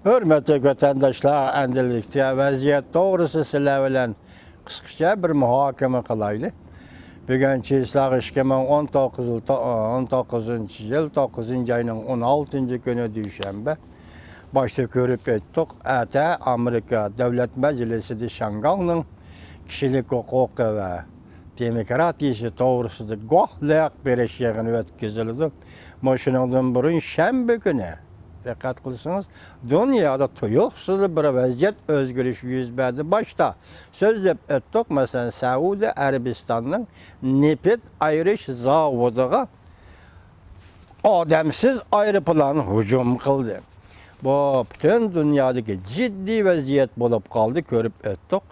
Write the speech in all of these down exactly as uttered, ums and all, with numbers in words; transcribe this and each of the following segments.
ھۆرمەتلىك ۋەتەنداشلار، ئەمدىلىكتە ۋەزىيەت توغرىسىدا سىلەر بىلەن قىسقىچە بىر مۇھاكىمە قىلايلى. بۈگۈن چىسلاغ ئىككى مىڭ ئون توققۇز يىل، ئون توققۇزىنچى يىل، توققۇزىنچى ئاينىڭ ئون ئالتىنچى كۈنى، دۈشەنبە. باشتا كۆرۈپ ئۆتتۇق، ئەتە ئامېرىكا دۆلەت مەجلىسىدە شياڭگاڭنىڭ كىشىلىك ھوقۇقى ۋە دېموكراتىيىسى توغرىسىدا گۇۋاھلىق بېرىش يىغىنى ئۆتكۈزۈلىدۇ. مۇشۇنىڭدىن بۇرۇن شەنبە كۈنى، دىققەت قىلسىڭىز، دۇنيادا تۇيۇقسىز بىر ۋەزىيەت ئۆزگىرىشى يۈز بەردى. باشتا سۆزلەپ ئۆتتۇق، مەسىلەن، سەئۇدى ئەرەبىستاننىڭ نېفىت ئايرىش زاۋۇتىغا ئادەمسىز ئايروپىلان ھۇجۇم قىلدى. بۇ پۈتۈن دۇنيادىكى جىددىي ۋەزىيەت بولۇپ قالدى، كۆرۈپ ئۆتتۇق.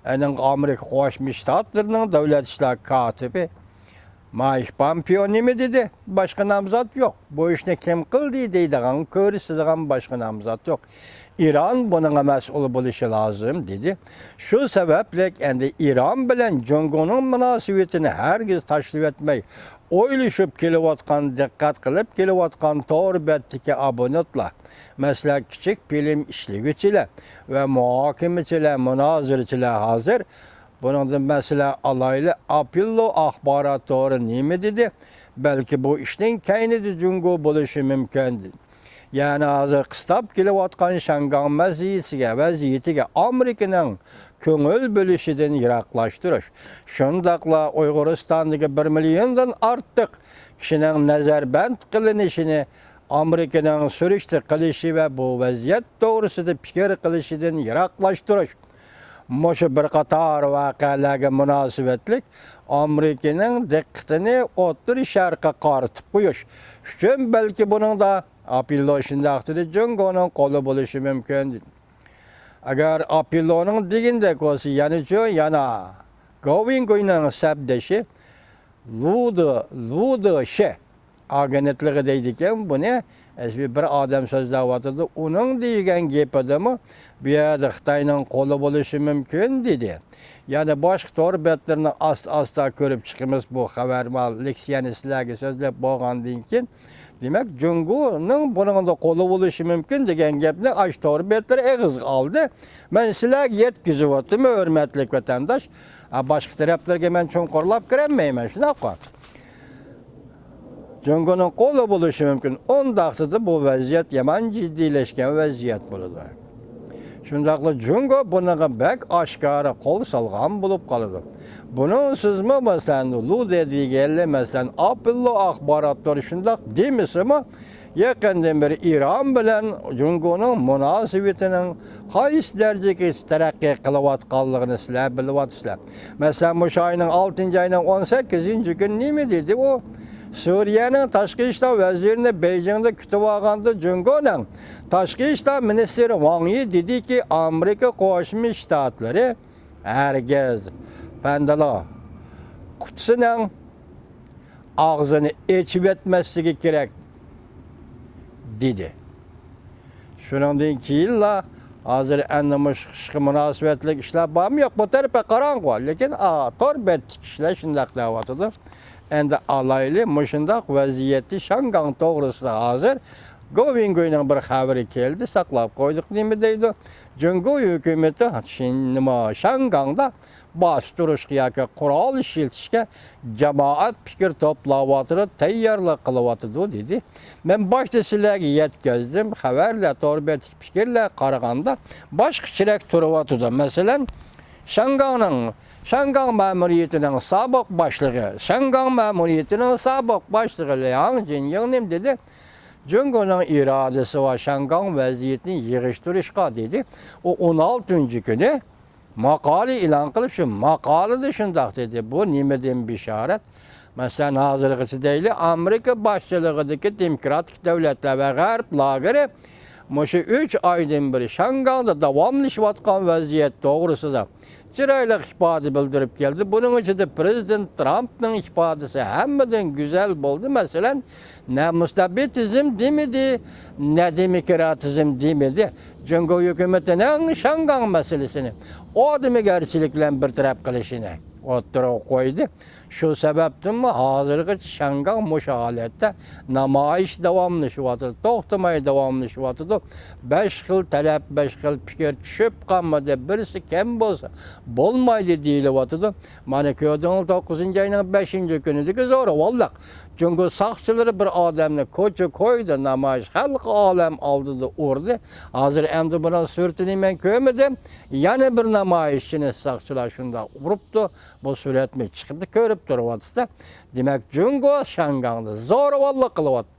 ئەنە ئامېرىكا قوشما شتاتلىرىنىڭ دۆلەت ئىشلار كاتىپى مايك پامپېئو نېمە دېدى؟ باشقا نامزات يوق. بۇ ئىشنى كىم قىلدى دەيدىغان، كۆرسىتىدىغان باشقا نامزات يوق. ئىران بۇنىڭغا مەسئۇل بولۇشى لازىم، دېدى. شۇ سەۋەبلىك ئەمدى ئىران بىلەن جۇڭگونىڭ مۇناسىۋىتىنى ھەرگىز تاشلىۋەتمەي، ئويلىشىپ كېلىۋاتقان، دىققەت قىلىپ كېلىۋاتقان تور بەتتىكى ئابونېنتلار، مەسىلەن، كىچىك فىلىم ئىشلىگۈچىلەر ۋە مۇھاكىمىچىلەر، مۇنازىرىچىلەر ھازىر بۇنىڭدىن مەسىلەن ئالايلى، ئاپېللو ئاخبارات تورى نېمە دېدى؟ بەلكى بۇ ئىشنىڭ كەينىدە جۇڭگو بولۇشى مۇمكىن. يەنى ھازىر قىستاپ كېلىۋاتقان شياڭگاڭ ۋەزىيىتىگە، ۋەزىيىتىگە ئامېرىكىنىڭ كۆڭۈل بۆلۈشىدىن يىراقلاشتۇرۇش، شۇنداقلا ئۇيغۇرىستاندىكى بىر مىليوندىن ئارتۇق كىشىنىڭ نەزەربەند قىلىنىشىنى ئامېرىكىنىڭ سۈرۈشتە قىلىشى ۋە بۇ ۋەزىيەت توغرىسىدا پىكىر قىلىشىدىن يىراقلاشتۇرۇش. مۇشۇ بىر قاتار ۋەقەلەرگە مۇناسىۋەتلىك ئامېرىكىنىڭ دىققىتىنى ئوتتۇرا شەرققە قارىتىپ قويۇش ئۈچۈن، بەلكى بۇنىڭدا ئاپېللو شۇنداق دېدى، جۇڭگونىڭ قولى بولۇشى مۇمكىن. ئەگەر ئاپېللونىڭ دېگىنىدەك بولسا، يەنىچۇ يەنە گوۋېنگۇينىڭ سەپدىشى لۇدې، لۇدې شې ئاگېنتلىقى دەيدىكەن بۇنى. بىر ئادەم سۆزلەۋاتىدۇ. ئۇنىڭ دېگەن گېپىدىمۇ بۇ يەردە خىتاينىڭ قولى بولۇشى مۇمكىن، دېدى. يەنى باشقا تور بەتلىرىنى ئاستا-ئاستا كۆرۈپ چىقىمىز. بۇ خەۋەر، ما لېكسىيەنى سىلەرگە سۆزلەپ بولغاندىن كېيىن، دېمەك، جۇڭگونىڭ بۇنىڭدا قولى بولۇشى مۇمكىن دېگەن گەپنى ئاشۇ تور بەتلىرى ئېغىزغا ئالدى. مەن سىلەرگە يەتكۈزۈۋاتىمەن، ھۆرمەتلىك ۋەتەنداش. ھە، باشقا تەرەپلەرگە مەن چوڭقۇرلاپ كىرەلمەيمەن، شۇنداققۇ؟ جۇڭگونىڭ قولى بولۇشى مۇمكىن. ئۇنداقتا بۇ ۋەزىيەت يامان جىددىيلەشكەن ۋەزىيەت بولىدۇ. شۇنداقلا جۇڭگو بۇنىڭغا بەك ئاشكارا قول سالغان بولۇپ قالىدۇ. بۇنىڭسىزمۇ، مەسىلەن، لۇدې دېگەنلەر، مەسىلەن، ئاپېللو ئاخبارات تورى شۇنداق دېمىسىمۇ، يېقىندىن بېرى ئىران بىلەن جۇڭگونىڭ مۇناسىۋىتىنىڭ قايسى دەرىجىگىچە تەرەققىي قىلىۋاتقانلىقىنى سىلەر بىلىۋاتىسىلەر. مەسىلەن، مۇشۇ ئاينىڭ ئالتىنچى ئاينىڭ ئون سەككىزىنچى كۈنى نېمە دېدى ئۇ؟ سۈرىيەنىڭ تاشقى ئىشلار ۋەزىرىنى بېيجىڭدا كۈتۈۋالغاندا جۇڭگونىڭ تاشقى ئىشلار مىنىستىرى ۋاڭ يى دېدىكى، ئامېرىكا قوشما شتاتلىرى ھەرگىز پەندىلا قۇتىسىنىڭ ئاغزىنى ئېچىۋەتمەسلىكى كېرەك، دېدى. شۇنىڭدىن كېيىنلا ھازىر ئەنە مۇشۇ ئىشقا مۇناسىۋەتلىك ئىشلار بارمۇ يوقمۇ، بىر تەرەپكە قاراڭغۇ. لېكىن، ئا، تور بەتتىكى كىشىلەر شۇنداق دەۋاتىدۇ. ئەمدى ئالايلى، مۇشۇنداق ۋەزىيەتتە شياڭگاڭ توغرىسىدا ھازىر گوۋېنگۇينىڭ بىر خەۋىرى كەلدى، ساقلاپ قويدۇق. نېمە دەيدۇ؟ جۇڭگو ھۆكۈمىتى شىن-، نېمە، شياڭگاڭدا باستۇرۇشقا ياكى قورال ئىشلىتىشكە جامائەت پىكىر توپلاۋاتىدۇ، تەييارلىق قىلىۋاتىدۇ، دېدى. مەن باشتا سىلەرگە يەتكۈزدۈم، خەۋەرلەر، تور بەتتىكى پىكىرلەرگە قارىغاندا باشقىچىراق تۇرۇۋاتىدۇ. مەسىلەن، شياڭگاڭنىڭ، شياڭگاڭ مەمۇرىيىتىنىڭ سابىق باشلىقى، شياڭگاڭ مەمۇرىيىتىنىڭ سابىق باشلىقى لياڭ جىنيىڭ نېمە دېدى؟ جۇڭگونىڭ ئىرادىسى بار شياڭگاڭ ۋەزىيىتىنى يىغىشتۇرۇشقا، دېدى. ئۇ ئون ئالتىنچى كۈنى ماقالە ئېلان قىلىپ، شۇ ماقالىدە شۇنداق دېدى. بۇ نېمىدىن بېشارەت؟ مەسىلەن، ھازىرغىچە دەيلى، ئامېرىكا باشچىلىقىدىكى دېموكراتىك دۆلەتلەر ۋە غەرب لاگېرى مۇشۇ ئۈچ ئايدىن بېرى شياڭگاڭدا داۋاملىشىۋاتقان ۋەزىيەت توغرىسىدا چىرايلىق ئىپادە بىلدۈرۈپ كەلدى. بۇنىڭ ئىچىدە پىرېزىدېنت ترامپنىڭ ئىپادىسى ھەممىدىن گۈزەل بولدى. مەسىلەن، نە مۇستەبىتىزم دېمىدى، نە دېموكراتىزم دېمىدى. جۇڭگو ھۆكۈمىتىنىڭ شياڭگاڭ مەسىلىسىنى ئادىمىيگەرچىلىك بىلەن بىر تەرەپ قىلىشىنى ئوتتۇرىغا قويدى. شۇ سەۋەبتىنمۇ ھازىرغىچە شياڭگاڭ مۇشۇ ھالەتتە نامايىش داۋاملىشىۋاتىدۇ، توختىماي داۋاملىشىۋاتىدۇ. بەش خىل تەلەپ، بەش خىل پىكىر چۈشۈپ قالمىدى، بىرسى كەم بولسا بولمايدۇ دېيىلىۋاتىدۇ. مانا كۆردۈڭلار، توققۇزىنچى ئاينىڭ بەشىنچى كۈنىدىكى زورىۋاللىق. جۇڭگو ساقچىلىرى بىر ئادەمنى كوچا كويىدا نامايىش، خەلقى ئالەم ئالدىدا ئۇردى. ھازىر ئەمدى بۇنىڭ سۈرىتىنى مەن كۆرمىدىم. يەنە بىر نامايىشچىنى ساقچىلار شۇنداق ئۇرۇپتۇ. بۇ سۈرەتمۇ چىقىپتۇ، كۆرۈپ تۇرۇۋاتىسىز. دېمەك، جۇڭگو شياڭگاڭدا زورىۋاللىق قىلىۋاتىدۇ.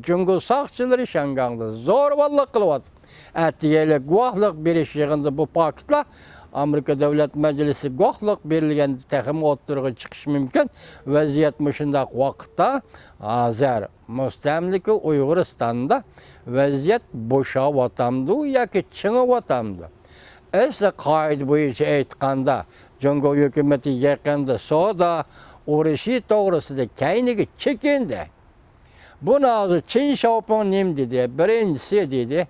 جۇڭگو ساقچىلىرى شياڭگاڭدا زورىۋاللىق قىلىۋاتىدۇ. ئەتىگەنلىك گۇۋاھلىق بېرىش يىغىنىدا بۇ پاكىتلار ئامېرىكا دۆلەت مەجلىسى گۇۋاھلىق بېرىلگەندە تېخىمۇ ئوتتۇرىغا چىقىشى مۇمكىن. ۋەزىيەت مۇشۇنداق ۋاقىتتا، ھازىر مۇستەملىكە ئۇيغۇرىستاندا ۋەزىيەت بوشاۋاتامدۇ ياكى چىڭىۋاتامدۇ؟ ئەسلى قائىدە بويىچە ئېيتقاندا، جۇڭگو ھۆكۈمىتى يېقىندا سودا ئۇرۇشى توغرىسىدا كەينىگە چېكىندى. بۇنى ھازىر چىن شياۋپىڭ نېمە دېدى؟ بىرىنچىسى دېدى،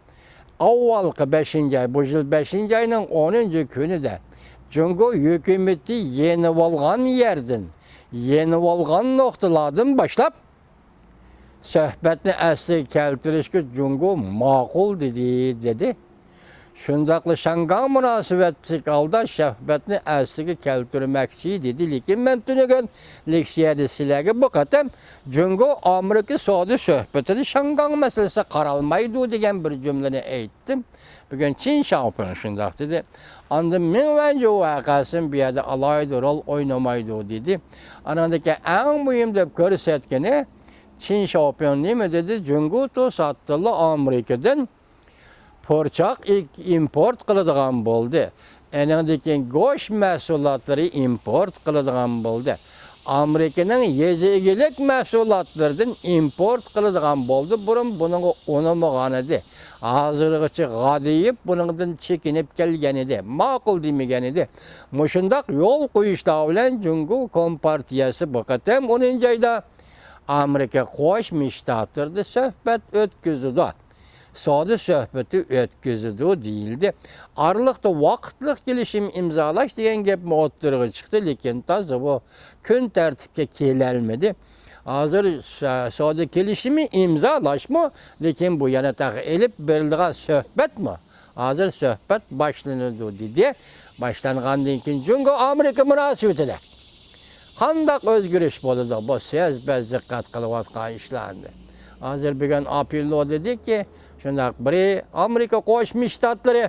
ئاۋۋالقى بەشىنچى ئاي، بۇ يىل بەشىنچى ئاينىڭ ئونىنچى كۈنىدە جۇڭگو ھۆكۈمىتى يېنىۋالغان يەردىن، يېنىۋالغان نۇقتىلاردىن باشلاپ، سۆھبەتنى ئەسلىگە كەلتۈرۈشكە جۇڭگو ماقۇل دېدى، دېدى. شۇنداقلا شياڭگاڭ مۇناسىۋەتلىك ھالدا سۆھبەتنى ئەسلىگە كەلتۈرمەكچى دېدى، لېكىن مەن تۈنۈگۈن لېكسىيەدە سىلەرگە بۇ قېتىم جۇڭگو ئامېرىكا سودا سۆھبىتىدە شياڭگاڭ مەسىلىسى قارالمايدۇ دېگەن بىر جۈملىنى ئېيتتىم. بۈگۈن چىن شياۋپىڭ شۇنداق دېدى. ئاندىن مېڭ ۋەنجۇ ۋەقەسىمۇ بۇ يەردە ئالاھىدە رول ئوينىمايدۇ دېدى. ئانىڭدىن كېيىن ئەڭ مۇھىم دەپ كۆرسەتكىنى، چىن شياۋپىڭ نېمە دېدى؟ جۇڭگو توساتتىنلا ئامېرىكىدىن پۇرچاق ئىك-، ئىمپورت قىلىدىغان بولدى. ئېنىڭدىن كېيىن گۆش مەھسۇلاتلىرى ئىمپورت قىلىدىغان بولدى. ئامېرىكىنىڭ يېزا ئىگىلىك مەھسۇلاتلىرىدىن ئىمپورت قىلىدىغان بولدى. بۇرۇن بۇنىڭغا ئۇنىمىغان ئىدى. ھازىرغىچە غادىيىپ بۇنىڭدىن چېكىنىپ كەلگەن ئىدى. ماقۇل دېمىگەن ئىدى. مۇشۇنداق يول قويۇشلار بىلەن جۇڭگو كومپارتىيەسى بۇ قېتىم ئونىنچى ئايدا ئامېرىكا قوشما شتاتلىرىدا سۆھبەت ئۆتكۈزىدۇ. سودا سۆھبىتى ئۆتكۈزىدۇ دېيىلدى. ئارىلىقتا ۋاقىتلىق كېلىشىم ئىمزالاش دېگەن گەپمۇ ئوتتۇرىغا چىقتى، لېكىن تازا بۇ كۈن تەرتىپكە كېلەلمىدى. ھازىر سە-، سودا كېلىشىمى ئىمزالاشمۇ، لېكىن بۇ يەنە تېخى ئېلىپ بېرىلىدىغان سۆھبەتمۇ؟ ھازىر سۆھبەت باشلىنىدۇ دېدى. باشلانغاندىن كېيىن جۇڭگو ئامېرىكا مۇناسىۋىتىدە قانداق ئۆزگىرىش بولىدۇ؟ بۇ سىز بەز دىققەت قىلىۋاتقان ئىشلارنى. ھازىر بۈگۈن ئاپىللو دېدىكى، شۇنداق بىرى ئامېرىكا قوشما شتاتلىرى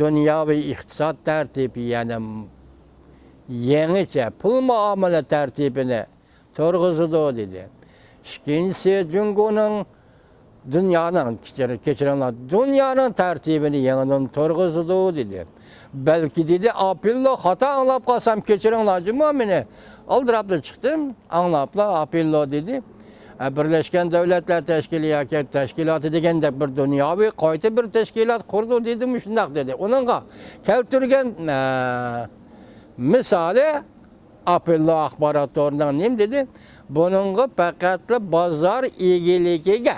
دۇنياۋى ئىقتىساد تەرتىپى، يەنى يېڭىچە پۇل مۇئامىلە تەرتىپىنى تۇرغۇزىدۇ دېدى. ئىككىنچىسى، جۇڭگونىڭ دۇنيانىڭ، كەچۈر-، كەچۈرۈڭلار، دۇنيانىڭ تەرتىپىنى يېڭىدىن تۇرغۇزىدۇ دېدى. بەلكى دېدى، ئاپىللو، خاتا ئاڭلاپ قالسام كەچۈرۈڭلار جۇمۇ، مېنى ئالدىراپلا چىقتىم، ئاڭلاپلا ئاپىللو دېدى. ئە، بىرلەشكەن دۆلەتلەر تەشكىلى ياكى تەشكىلاتى دېگەندەك بىر دۇنياۋى قايتا بىر تەشكىلات قۇردى دېدىمۇ شۇنداق دېدى. ئۇنىڭغا كەلتۈرگەن، ئە، مىسالى، ئاپېللو ئاخبارات تورىنىڭ نېمە دېدى؟ بۇنىڭغا پەقەتلا بازار ئىگىلىكىگە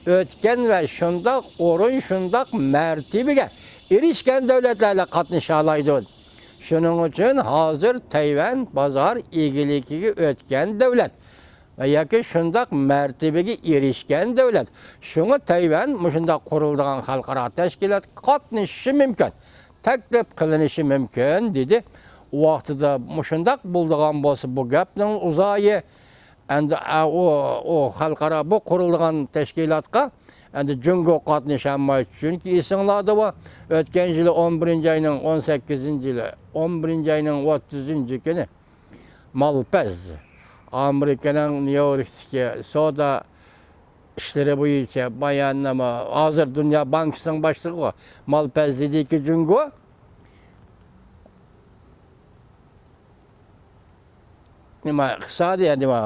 ئۆتكەن ۋە شۇنداق ئورۇن، شۇنداق مەرتىۋىگە ئېرىشكەن دۆلەتلەرلا قاتنىشالايدۇ. شۇنىڭ ئۈچۈن ھازىر تەيۋەن بازار ئىگىلىكىگە ئۆتكەن دۆلەت ۋە ياكى شۇنداق مەرتىۋىگە ئېرىشكەن دۆلەت. شۇڭا تەيۋەن مۇشۇنداق قۇرۇلىدىغان خەلقئارا تەشكىلاتقا قاتنىشىشى مۇمكىن، تەكلىپ قىلىنىشى مۇمكىن، دېدى. ۋاقتىدا مۇشۇنداق بولىدىغان بولسا، بۇ گەپنىڭ ئۇزايى ئەمدى، ئە، ئۇ، ئۇ خەلقئارا بۇ قۇرۇلىدىغان تەشكىلاتقا ئەمدى جۇڭگو قاتنىشالمايدۇ. چۈنكى ئېسىڭلاردا بار، ئۆتكەن يىلى ئون بىرىنچى ئاينىڭ ئون سەككىزىنچى يىلى، ئون بىرىنچى ئاينىڭ ئوتتۇزىنچى كۈنى مالپەز، ئامېرىكىنىڭ نيۇ يوركتىكى سودا ئىشلىرى بويىچە باياننامە، ھازىر دۇنيا بانكىسىنىڭ باشلىقىغۇ مالپەز دېدىكى، جۇڭگو نېمە، ئىقتىسادىي، نېمە،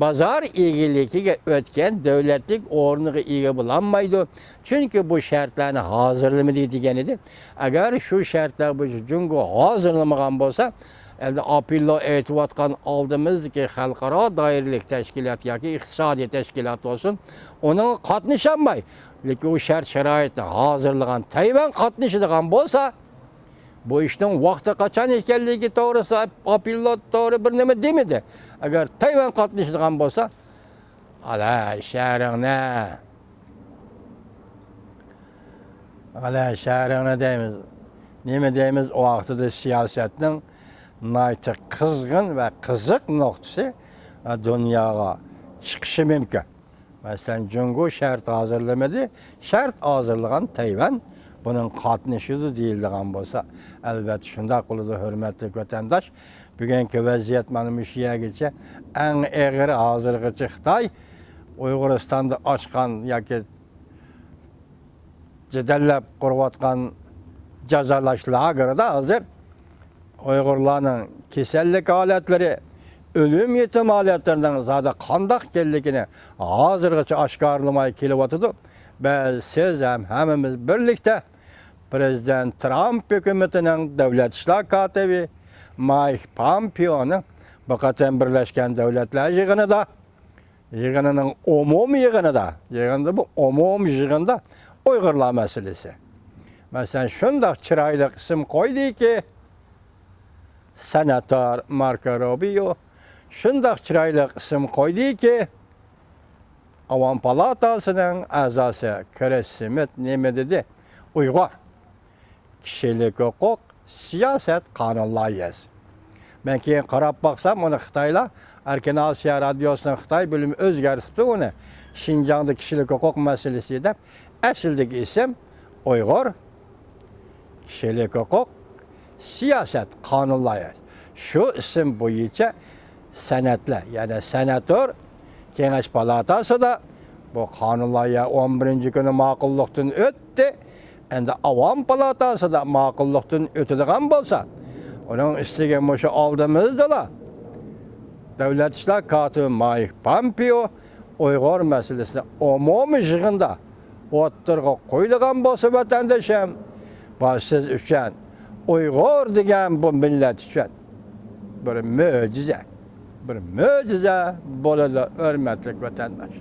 بازار ئىگىلىكىگە ئۆتكەن دۆلەتلىك ئورنىغا ئىگە بولالمايدۇ. چۈنكى بۇ شەرتلەرنى ھازىرلىمىدى دېگەن ئىدى. ئەگەر شۇ شەرتلەر بويىچە جۇڭگو ھازىرلىمىغان بولسا، ئەمدى ئاپېللو ئېيتىۋاتقان ئالدىمىزدىكى خەلقئارا دائىرىلىك تەشكىلات ياكى ئىقتىسادىي تەشكىلات بولسۇن، ئۇنىڭغا قاتنىشالماي، لېكىن ئۇ شەرت-شارائىتنى ھازىرلىغان تەيۋەن قاتنىشىدىغان بولسا، بۇ ئىشنىڭ ۋاقتى قاچان ئىكەنلىكى توغرىسىدا ئاپېللات توغرا بىر نېمە دېمىدى. ئەگەر تەيۋەن قاتنىشىدىغان بولسا، ئالا شەھىرىڭنى، ئالا شەھىرىڭنى دەيمىز. نېمە دەيمىز؟ ئۇ ۋاقتىدا سىياسەتنىڭ ناھايىتى قىزغىن ۋە قىزىق نۇقتىسى دۇنياغا چىقىشى مۇمكىن. مەسىلەن، جۇڭگو شەرت ھازىرلىمىدى، شەرت ھازىرلىغان تەيۋەن بۇنىڭ قاتنىشىدۇ دېيىلىدىغان بولسا، ئەلۋەتتە شۇنداق بولىدۇ، ھۆرمەتلىك ۋەتەنداش. بۈگۈنكى ۋەزىيەت مانا مۇشۇ يەرگىچە. ئەڭ ئېغىر ھازىرغىچە خىتاي ئۇيغۇرىستاندا ئاچقان ياكى جېدەللەپ قۇرۇۋاتقان جازالاش لاگېرىدا ھازىر ئۇيغۇرلارنىڭ كېسەللىك ھالەتلىرى، ئۆلۈم يېتىم ھالەتلىرىنىڭ زادى قانداق ئىكەنلىكىنى ھازىرغىچە ئاشكارىلىماي كېلىۋاتىدۇ. بىز، سىز ھەم ھەممىمىز بىرلىكتە پىرېزىدېنت ترامپ ھۆكۈمىتىنىڭ دۆلەت ئىشلار كاتىپى مايك پامپېئونىڭ بۇ قېتىم بىرلەشكەن دۆلەتلەر يىغىنىدا يىغىنىنىڭ ئومۇمىي يىغىنىدا، يىغىندا بۇ ئومۇمىي يىغىندا ئۇيغۇرلار مەسىلىسى. مەسىلەن، شۇنداق چىرايلىق ئىسىم قويدىكى، سېناتور ماركو روبىيو شۇنداق چىرايلىق ئىسىم قويدىكى، ئاۋام پالاتاسىنىڭ ئەزاسى كرىس سمىت نېمە دېدى؟ ئۇيغۇر. كىشىلىك ھوقۇق، سىياسەت، قانۇن لايىھەسى. مەن كېيىن قاراپ باقسام، ئۇنى خىتايلار، ئەركىن ئاسىيا رادىيوسىنىڭ خىتاي بۆلۈمى ئۆزگەرتىپتۇ ئۇنى. شىنجاڭدا كىشىلىك ھوقۇق مەسىلىسى دەپ، ئەسلىدىكى ئىسىم ئۇيغۇر، كىشىلىك ھوقۇق، سىياسەت، قانۇن لايىھەسى. شۇ ئىسىم بويىچە سېنەتلەر، يەنى سېناتور كېڭەش پالاتاسىدا بۇ قانۇن لايىھە ئون بىرىنچى كۈنى ماقۇللۇقتىن ئۆتتى. ئەمدى ئاۋام پالاتاسىدا ماقۇللۇقتىن ئۆتىدىغان بولسا، ئۇنىڭ ئۈستىگە مۇشۇ ئالدىمىزدىلا دۆلەت ئىشلار كاتىپى مايك پامپېئو ئۇيغۇر مەسىلىسىنى ئومۇمىي يىغىندا ئوتتۇرىغا قويىدىغان بولسا، ۋەتەندىشىم، بۇ سىز ئۈچۈن، ئۇيغۇر دېگەن بۇ مىللەت ئۈچۈن بىر مۆجىزە، بىر مۆجىزە بولىدۇ، ھۆرمەتلىك ۋەتەنداش.